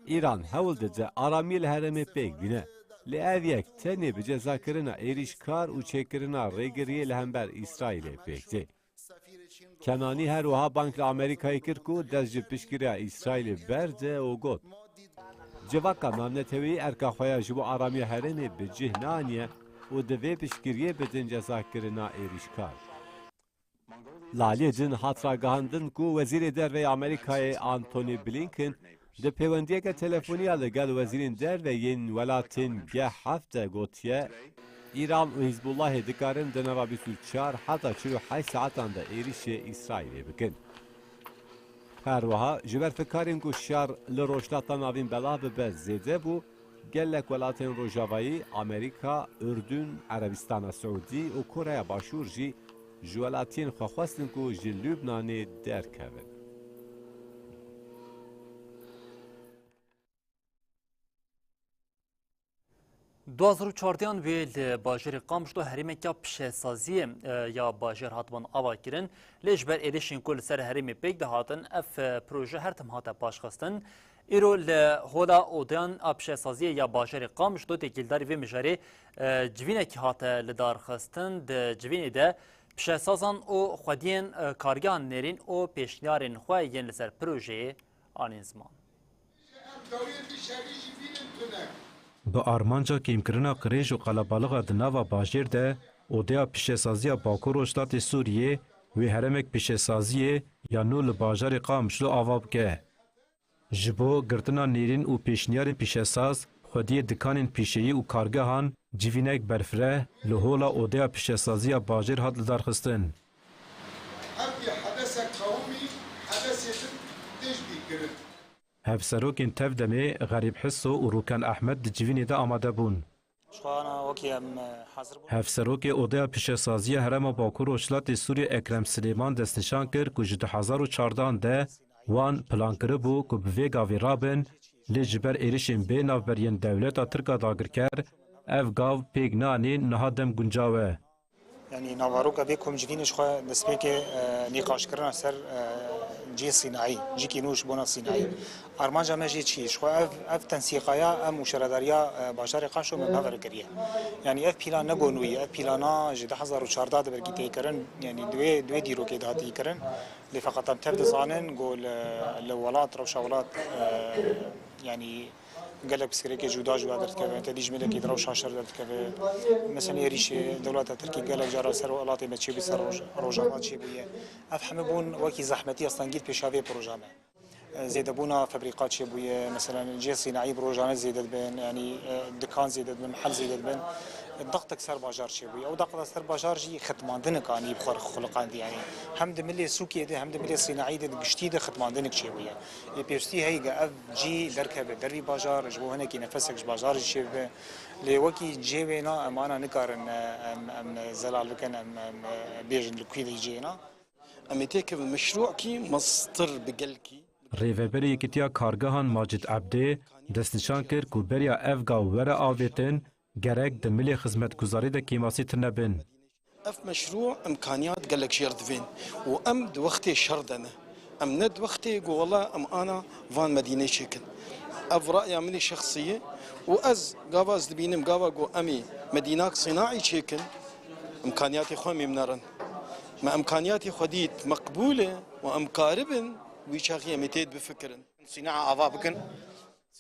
Îran hewl dide aramiyê li herêmê pêk bîne, lê ev yek tenê bi cezakirina êrîşkar û çêkirina rêgiriyê li hember Îsraîlê pêk tê. Kenanî her wiha bang li Amerîkayê kir ku dest ji piştgiriya Îsraîlê berde û got, Civaka navneteweyî erka xwe ya ji bo aramiya herêmê bi cih naniye û divê piştgiriyê bidin cezakirina êrîşkar. Li aliyê din hat ragihandin ku Wezîrê Derve ya Amerîkayê Antony Blinken di pêwendiyeke telefonî ya li gel wezîrên derve yên welatên G heft de gotiye, Îran û Hîzbullahê dikarin di nava bîst û çar heta çil û heşt saetan de êrîşê Îsraîlê bikin. Her wiha ji ber fikarên ku şer li Rojhilata Navîn belav bibe zêde bû, gelek welatên Rojavayî, Amerîka, Urdun, Erebistana Siûdî û Koreya Başûr jî ji welatiyên xwe xwestin ku ji Lubnanê derkevin. Du hazar û çardehan wê li bajarê Qamişlo herêmeke pişesaziyê, e, ya bajêr hatibûn avakirin. Lê ji ber êrişên ku li ser herêmê pêk dihatin, ev, e, proje her tim hate paşxistin. Îro li Hola Odeyan a Pişesaziyê ya bajarê Qamişlo têkildarî vê mijarê, e, civînekî hate lidarxistin. Di civînê de pişesazan û xwediyên, e, kargehan nêrîn û pêşniyarên xwe yên li ser projeyê anîn ziman. Bi armanca kêmkirina qirêj û qelebalixa di nava bajêr de, Odeya Pîşesaziya Bakur Rojhilatê Sûriyê wê heremek pîşesaziyê ya nû li bajarê Qamişlo ava bike. Ji bo girtina nêrîn û pêşniyarên pîşesaz, xwediyê dikanên pîşeyî û kargehan, civînek berfireh li hola Odeya Pîşesaziya Bajêr hat lidarxistin. Ev yê hedese qewimî hedesê din têj bî kirin. Hevserokên Tevdemê Xerîb Hiso û Rûken Ehmed di civînê de amade bûn. Ji xwe ana wekî em, e, hazir bûn. Hevserokê Odeya Pîşesaziya Herêma Bakur Rojhilatê Sûriyê Ekrem Silêman destnîşan kir ku ji du hezar û çardehan de wan plan kiribû ku bi vê gavê rabin, lê ji ber êrişên bê navber yên dewleta Tirk a dagirker, ev gav pêk nanîn niha dem guncaw e. Yanî navaroka vê komcivînê ji xwe destpêkê, e, nîqaşkirina ser, e, cihê sînayî, cihekî nû ji bona sînayî. Armanca me jê çi ye? Ji xwe ev, ev tensîqaya em û şaredariya, e, bajarê Qamişlo me bi hev re kiriye. Yanî ev pîlan ne ku nû ye, ev pîlana ji du hezar û çardeh de belkî tê kirin, yanî di wê, di wê dîrokê de hatî kirin. Lê feqet em tev dizanin ku li, li welat, rewşa welat, e, yanî gelek pirsgirêkê cuda cuda derdikeve, te dî ji milekî di rewşa şer derdikeve. Mesela êrîşê dewleta Tirkî gelek cara ser welatê me çêbû, ser Roj-, Rojava çêbûye. Ev heme bûn wekî zehmetiya stengî di pêşa vê proja me. Zêdebûna febrîka çêbûye, mesela cihê sînayî bi rojane zêde dibin, yanî, e, dikan zêde dibin, mehel zêde dibin. Dextek ser bajar çêbûye. Ew dexta ser bajar jî xitmandinik anî bi xwe re xuliqandî, yanî hem di milê sûkê de, hem di milê sînayî de, di giştî de xitmandinik çêbûye. Ê pêwîstî heye ku ev cî derkeve dervî bajar, ji bo hinekî nefesek ji bajarê çêbibe. Lê wekî cihê wêna em ana nikarin, e, em, em zelal bikin, em, em, e, bêjin li ku vê cihê na. Em ê têkevin meşrûkî mestir bi gelkî. Rêveberê Yekîtiya Kargehan Macid Ebdê destnîşan kir ku beriya ev gav were avêtin, gerek di milê xizmetguzarî de kêmasî tune bin. Ev meşrû imkaniyat gelek jêr divên û em di wextê şer de ne. Em ne di wextê ku wela em ana van medînê çêkin. Ev raya min î şexsî ye û ez gava ez dibînim gava ku em ê medînak sînaî çêkin, imkaniyatê xwe em ê binerin. Me imkaniyatê xwe dît meqbûl e û em karibin wî çaxî em ê tê bifikirin. Sînaa ava bikin.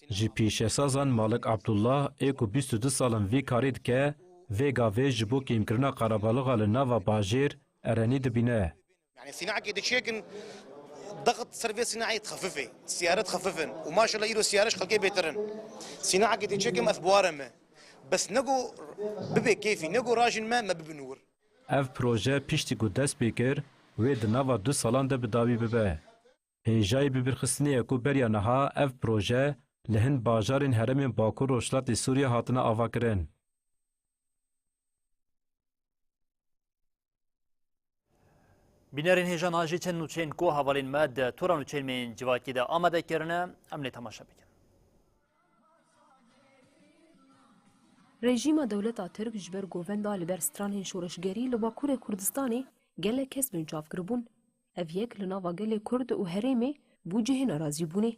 Ji pîşesazan Malik Abdullah ê ku bîst û du sal in vî karî dike, vê gavê ji bo kêmkirina qerebalixa li nava bajêr erenî dibîne. Yani sînakê diçêkin, daxit ser vê sînayê dixefife, siyare dixefifin û maşallah îro siyare ji xelkê bêtir in. Sînakê diçêkin ez bi wan re me. Bes ne ku bibe kêfî, ne ku rajin me, me bibin wir. Ev proje piştî ku dest pê kir, wê di nava du salan de bi dawî bibe. Hêjayî bibîrxistinê ye ku beriya niha ev proje li hin bajarên herêmên Bakur Rojhilatê Sûriye hatine avakirin. Bînerên hêja niha jî çend nûçeyên ku hevalên me di tora nûçeyên me yên civakî de amade kirine, em lê temaşe bikin. Rejîma dewleta Tirk ji ber govenda li ber stranên şoreşgerî li Bakurê Kurdistanê gelek kes binçav kiribûn. Ev yek li nava gelê Kurd û herêmê bû cihê nerazîbûnê.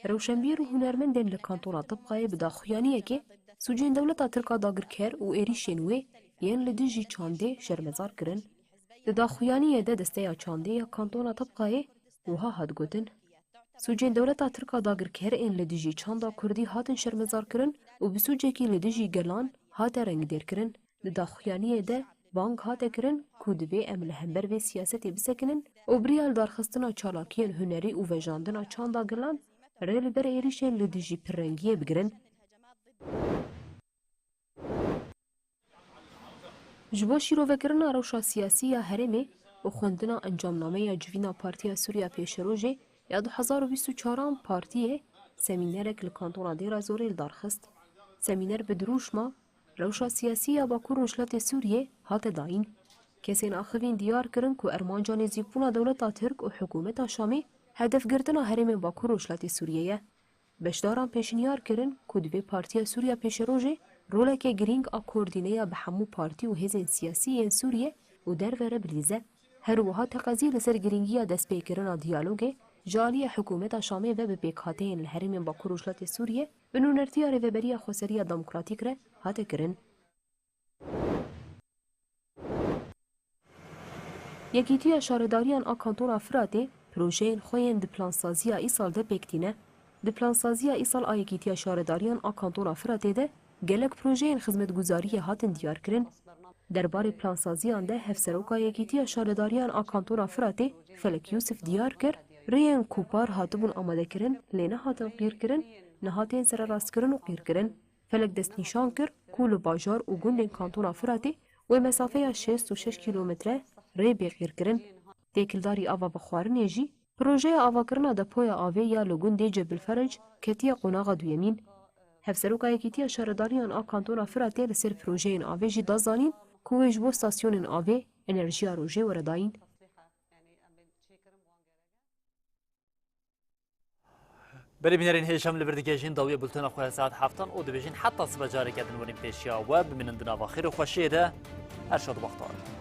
Rewşenbîr û hunermendên li kantona Tibqayê bi daxuyaniyekê sûcên dewleta Tirk a dagirker û êrîşên wê yên li dijî çandê şermezar kirin. Di daxuyaniyê de desteya çandê ya kantona Tibqayê wiha hat gotin: Sûcên dewleta Tirk a dagirker ên li dijî çanda Kurdî hatin şermezarkirin û bi sûcekî li dijî gelan hate rengdêrkirin. Di daxuyaniyê de bang hate kirin ku divê em li hember vê siyasetê bisekinin û bi riya lidarxistina çalakiyên hunerî û vejandina çanda gelan rê li ber êrîşên li dijî pirrengiyê bigirin. Ji bo şîrovekirina rewşa siyasî ya herêmê û xwendina encamnameya civîna Partiya Sûriya Pêşerojê ya du hezar û bîst û çaran partiyê semînerek li kantona Dêra Zorê li dar xist. Semîner bi dirûşma Rewşa siyasî ya Bakur Rojhilatê Sûriyê hate dayîn. Kesên axivîn diyar kirin ku armanca nêzîkbûna dewleta Tirk û hikûmeta Şamê hedefgirtina herêmên Bakur Rojhilatê Sûriyê ye. Beşdaran pêşniyar kirin ku divê Partiya Sûriya Pêşerojê roleke girîng a koordîneya bi hemû partî û hêzên siyasî yên Sûriyê û derve re bilîze. Her wiha teqezî li ser girîngiya destpêkirina diyalogê ji aliyê hikûmeta Şamê ve bi pêkhateyên li herêmên Bakur Rojhilatê Sûriyê bi nûnertiya Rêveberiya Xweseriya Demokratîk re hate kirin. Yekîtiya Şaredariyan a Kantona Firatê projeyên xwe yên di plansaziya îsal de pêk tîne. Di plansaziya îsal a Yekîtiya Şaredariyan a Kantona Firatê de gelek projeyên xizmetguzariyê hatin diyarkirin. Derbarê plansaziyan de Hevseroka Yekîtiya Şaredariyan a Kantona Firatê Felek Yûsif diyar kir, rêyên ku par hatibûn amadekirin lê nehatin qîrkirin, niha tên sererastkirin û qîrkirin. Felek destnîşan kir ku li bajar û gundên Kantona Firatê wê mesafeya şêst û şeş kîlometre rê bê qîrkirin. Têkildarî ava vexwarinê jî projeya avakirina depoya avê ya li gundê Cebil Ferec ketiye qonaxa duyemîn. Hevseroka Yekîtiya Şaredariyan a Kantona Firatê li ser projeyên avê jî da zanîn ku wê ji bo stasyonên avê enerjiya rojê were dayîn. Belê bînerên hêja, em li vir digihîjin dawiya bultena xwe ya saet heftan û dibêjin heta sibe careke din werin pêşiya we, bimînin di nava xêr û xweşiyê de. Her şad û bextewar.